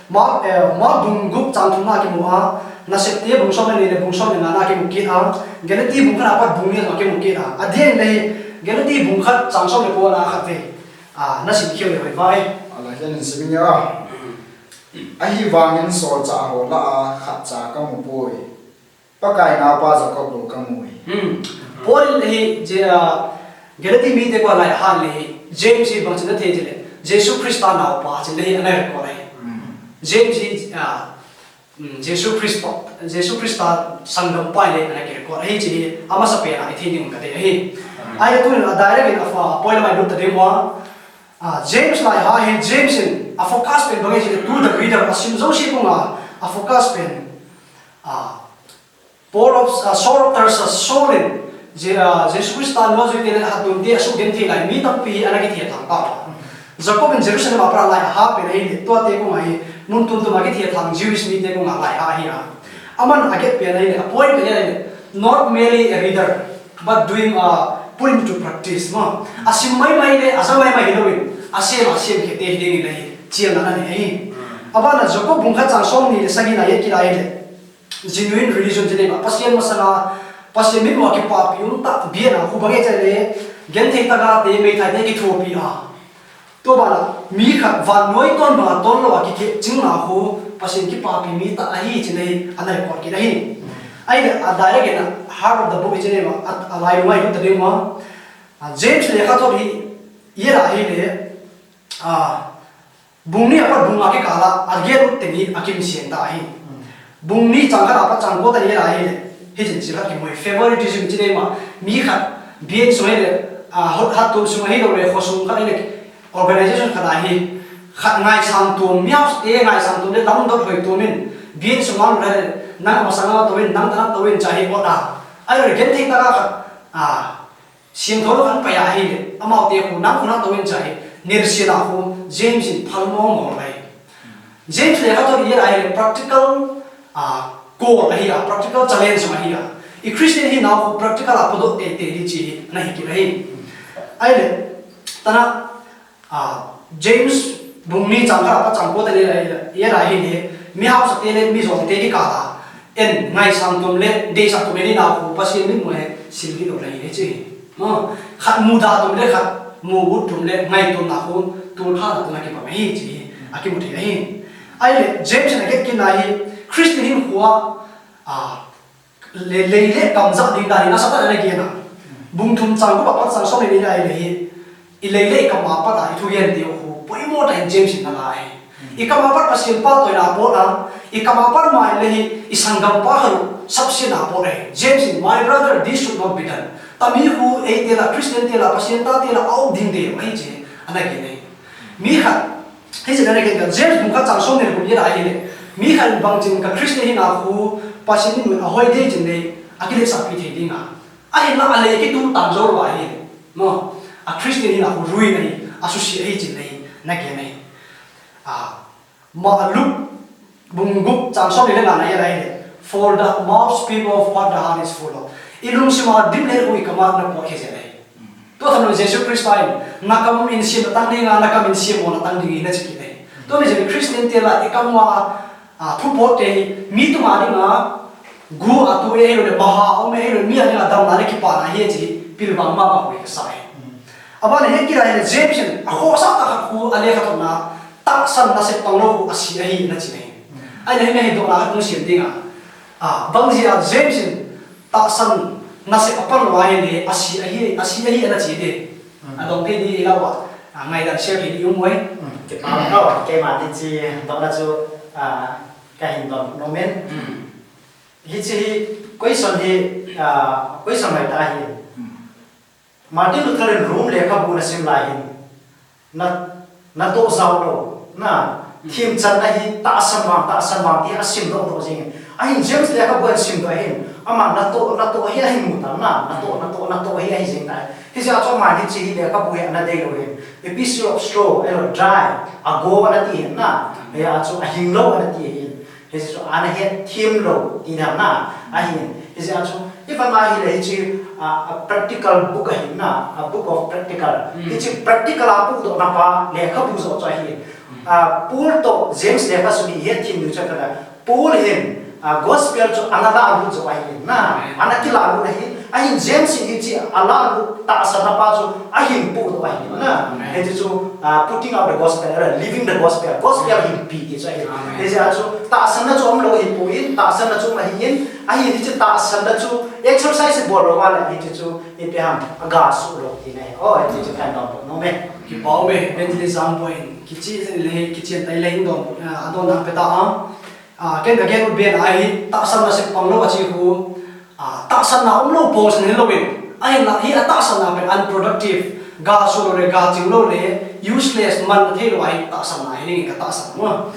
Mark, eh, Mark bung gup chang thum na kimu a, Nasepte bung som le ni le bung som le nga na kimu kit a, Galati bung khat apat bung ni a kimu kit a. Adeh in le Galati bung khat chang som le ko na khat ve. Ah, nasim khel le hoi vai. Ala hian in sim nge a. Ahivangin solchah ho lah a khat cha ka mu poi. Pakai naupa Jacob bou ka mu hi. Hmm. Paul in le hi, Je-, ah, Galati mite ko lai ha le hi, James hi bang chin a thei chi le, Jesu Christa naupa chi le hi, ana record ahi. Hmm. James hi, ah, mm, Jesu Christa, Jesu Christa sanggampa le ana record ahi chi hi, amasa pen a i thei ding ka ti ahi. Hmm. Ahile tun a direct in a fa, point mai lut ta ding uva. Ah, James lai ha hi, James in a focus pen bang ahi chi le, to the reader, a sim jouse kong a, a focus pen. Ah, Paul of, ah, Saul of Tarsus, Saul in, Je-, ah, Jesu Christa nungjui te le hatdom te a sugenthei lai, mi tampi hi ana kithei thang ta. Jacob in Jerusalem a pat a lai a ha pen ahi le, tua te kong a hi, mun tum tum a kithei thang Jewish mite kong a lai ha ahi a. Aman a get pen ahi le, a point pen ahi le, not merely a reader, but doing, ah, put into practice, ma. A sim mai mai le, a ja mai mai hi lo in, a sem, a sem khe te hi ding in ahi, chiang ana ni ahi. Abana Jacob bung khat chang som ni le sagi na ye kila ahi le. Genuine religion chi le ma, Pasian masanga, Pasian mitmu a kipapi um ta, bian a khu bang e chai le, genthei tah a te, meithai te kithopi a. Tua bana, mi khat vannoi ton banga ton lou a kikeh ching a khu, Pasian kipapi mi tah ahi chi le, ana record kit ahi. Ahile, a direct in a heart of the book chi le ma, a, a lailung a i lut ta ding uva. A, James lekhathot hi, i la ahi le, a, Bung ni apat bung nga kikal a, a gel ut teng hi a kimseng ta ahi. Hmm. Bung ni chang khat apat chang ko teni hi la ahi le, hichin chi khat kimu hi, favoritism chi nei ma, mi khat, bian sung ahi le, a, hot hat tum sung ahi lo le, kho sung khat ahi le, organization khat ahi, khat ngaisang tum, mi house te ngaisang tum le, lam dot hoi tum in, bian sung a lo le, nang masang a to in, nang tana to in, cha hi ot a. Ahi lo le, genthei tah a khat, a, Siangthou lo khan pai ahi le, amaute khu nang khu na to in cha hi, nirsian a khu, James in phal mong mong lai. James lekhathot i la ahi le, practical, ah, call ahi a, practical challenge ahi a. I Christian hi nau khu practical a podot te te hi chi hi, na hi ki la hi. Ahi le, tana, Ah, James bung ni chang khat apat chang ko teni le, i la ahi le, mi hausa te le, mi jong te kikal a, en ngaisang tum le, deisang tum e ni nau khu, Pasian mitmu he, sil ni lo le hi chi. No, khat muda tum le, khat mu ut tum le, ngaitum na khu, tul khat na tum na kipah hi chi, a kimu thei hi. Ahi le, James in a get kit na hi, Christian hinkho a, ah, Le, lei le kam ja ding dan in a satan ana gen a. Bung thum chang gup apat chang som le ni ahi le hi. I lei le i kam apat a i thugen te u khu. Poimo tah in James in ana la ahi. I kam apat Pasian phatlouna pot a. I kam apat ma le hi i sanggampa khat u sapsetna pot ahi. James in, "My brother, this should not be done." Tami khu eite la, Christian te la, Pasian tate la, a um ding te u ahi chi. Ana gen ahi. Mi khat, hiche na le ken ka, James bung khat chang som ni le gup i la ahi le. Mi khat in bang chin ka Christian hina khu, Pasian in a hoi dei chin le, a kiletsahpi thei ding a. Ahinla a le kitum tam jou lou ahi le. No, a Christian hina khu ruin ahi, a susi ahi chin le, na gen ahi. A, ma Luke Bung gup chang som ni le nga na i la ahi le. For the mouth speak of what the heart is full of. I lungsim a dim le u i kam a na pot khe jeng ahi. Tua thanom Jesu Christa in, na kam in sem na tang ding a, na kam in sem mo na tang ding ahi na chi kit ahi. Tua ni jeh in Christian te la i kam a, a, thu pot te hi, mi tung a ding a, gu a tu e lo le, maha um e lo, mi a ding a damna le kipana hi chi, pilvang mama hui ka sa ahi. Abana hi kila hi le James in, a khohsah tah khat khu, a lekhathotna, tahsan nasep pang lou khu a si ahi na chi ahi. Ahi le hi le hi dohna khat hung siam ding a. A, bang jeh a James in tahsan nasep a pang lou ahi le a si ahi, a si ahi ana chi de. A dong thei di i la uva. A, ngaidan share thei di um uve. Kipa uve, keima di chi dohna chu, a, ka hin dong nom in. Hichi hi question hi, a, question mai ta hi. Martin Luther in Rome lekhabu na sim lai hin, na, na toh jao lou, na, themchanna hi tahsan vang, tahsan vang ti a sim doh doh jing in. Ahin James lekhabu ahin simdoh ahin, ama natoh, natoh hi ahin mu tan na, natoh, natoh, natoh hi ahi jeng tai. Hijeh a chu ama hiche hi lekhabu hi ana deilou ahin. Epistle of Straw, ahilou dry, ago ana ti ahin na. Hijeh a chu ahinglou ana ti ahin. Hiche chu ana hetthem lou tina na ahin. Hijeh a chu, ivan ahile hiche, a, a practical book ahin na, a book of practical. Hiche practical a pudohna pa lekhabu joh chu ahin. A, Paul toh James lekhasun hi hetthem diu chu ahi. Paul hin, a, gospel chu ana lalut joh ahin na, ana kilalut ahin, ahin James hin hiche alalut tahsanna pa chu ahin pudoh ahin na. Hiche chu, a, putting out the gospel, living the gospel, gospel hinpi ti chu ahin. Hijeh a chu tahsanna chu umlou ahipoi, tahsanna chu um ahin, ahin hiche tahsanna chu exercise bol louva le hiche chu ipi ham, aga suh lou tina ahi. O, hiche chu kahin donbut nom e. Kipa ume, evangelist Angbo in kichen le, kichen tai le hin don, a, adonna pe ta a. A, ken kagen ut ben ahi, tahsanna sep pang lou ahi chu, a, tahsanna umlou pon ahi lou in. Ahinla hi atahsanna pen unproductive, ga suh lou le, ga ching lou le, useless, manna thei lou ahi tahsanna hi ding katahsan mo.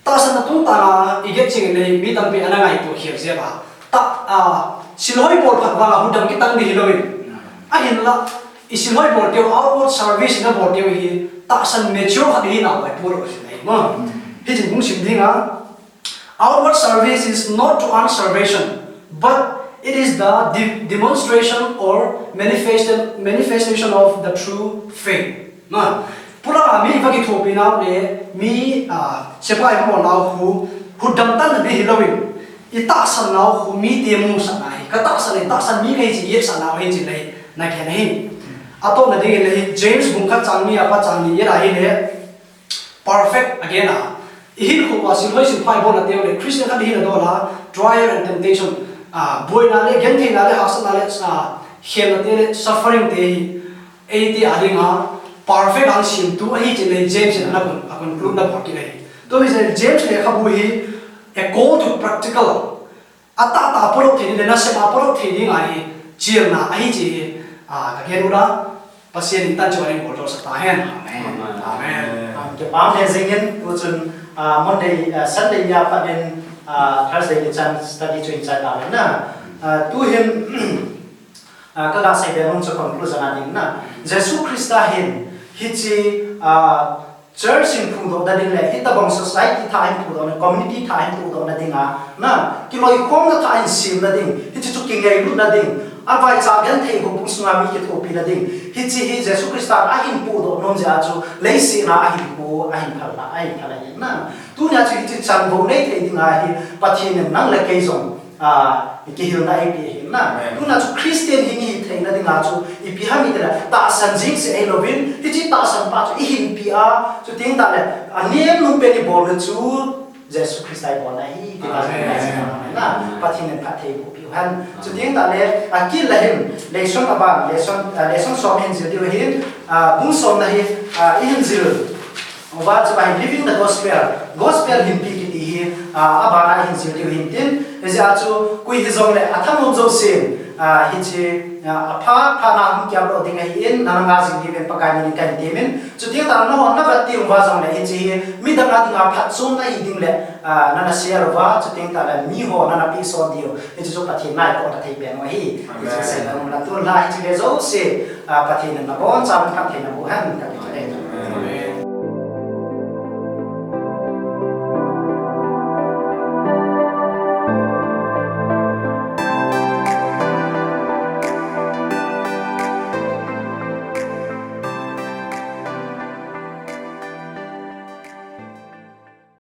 Tahsanna tungtang a iget ching le, mi tampi ana ngaito khel jeh a. Ta, a, silhoi bol phat vang a hudam kitang ding hilou in. Ahinla, isilhoi bol teu, outward service nabol teu hi, tahsan mature khat hinau ahi pulou jin ahi mo. Hichun hung sim ding a, outward service is not to earn salvation, but it is the de-, demonstration or manifestation, manifestation of the true faith. Na, pulanga mi va kithopi nau le, mi, a, sepai mo nau khu, hudam tan ding hilou in, itahsan nau khu mite musah na hi, katahsan, itahsan mi kahi ti yetsah nau hi ti le, na kei na hi. Atohna ding le hi, James bung khat chang ni a pat chang ni a hi le, perfect again a. Ihinkho uva silhoi silphai bolna teu le, Christian khat ihi na dola, trial and temptation. A, boina le, gentheina le, hahsatna le, a, khemna te le, suffering te hi, eiti a dinga, perfect a simtu ahi ti le, James in ana kon, a conclude na bol kit ahi. Tua hi James lekhabu hi, a call to practical. Atahtah a polo thei ding le nasep a polo thei ding ahi, chilna ahi ti hi, a, kagen u a, Pathen in tah chu ahin bol tausa tahen. Amen. Amen. A, kipa um jing in, tuchun, a, Monday, a, Sunday nia pat in, a, Thursday nichan study chu ihin chai tauhen na. A, tuhin, a, kaga seibe nom chu conclusion a ding na. Jesu Christa hin, hiche, a, Church in phudohna ding le, hitobang society thah in phudohna, community thah in phudohna dinga, na, kiloikhomna thah in semna ding, hiche chu kingailutna ding, avaicha genthei houbung sunga mi kithopina ding, hiche hi Jesu Christa ahin phudoh nom jeh a chu, leiset a ahin pu, ahin phal a, ahin phal ahi na. Tunia chu hiche chanvo nei thei dinga hi, Pathen in nang le kei jong, a, kihilna eipeh ahi na. Amen. Tuna chu Christian hi ihi theina dinga chu ipi ham itile, tahsan jing seh ahilouvin, hiche tahsan pa chu ihinpi a, chuteng tahle, anem nom pen ibolna chu Jesu Christa ibolna ahi, ti pa chu. Amen. Pathen in phatthei boh peh u hen. Chuteng tahle, akit le hin, lesson aban, lesson, a, lesson som ihin jil diu ahin, a, bung somna hi, a, ihin jil. Uva chu ahi living the gospel, gospel hinpi kiti hi, a, abana ihin jil diu ahin tin, hijeh a chu koi hijongle athanom jousen, a, hiche, a, apha, phana hung kiap lou ding ahin, nana nga jing diuvin Pakai min in kahin temin, chuteng tahle nangho navet teng uva jongle hiche hi, midang a dinga phatchomna ahi ding le, a, nana share uva, chuteng tahle miho nana pehson diu, hiche chu Pathen in eikolna thei pen u ahi, hiche seina um la tun la hiche le jouse, a, Pathen in nabonchauvin phatthei naboh hen, ka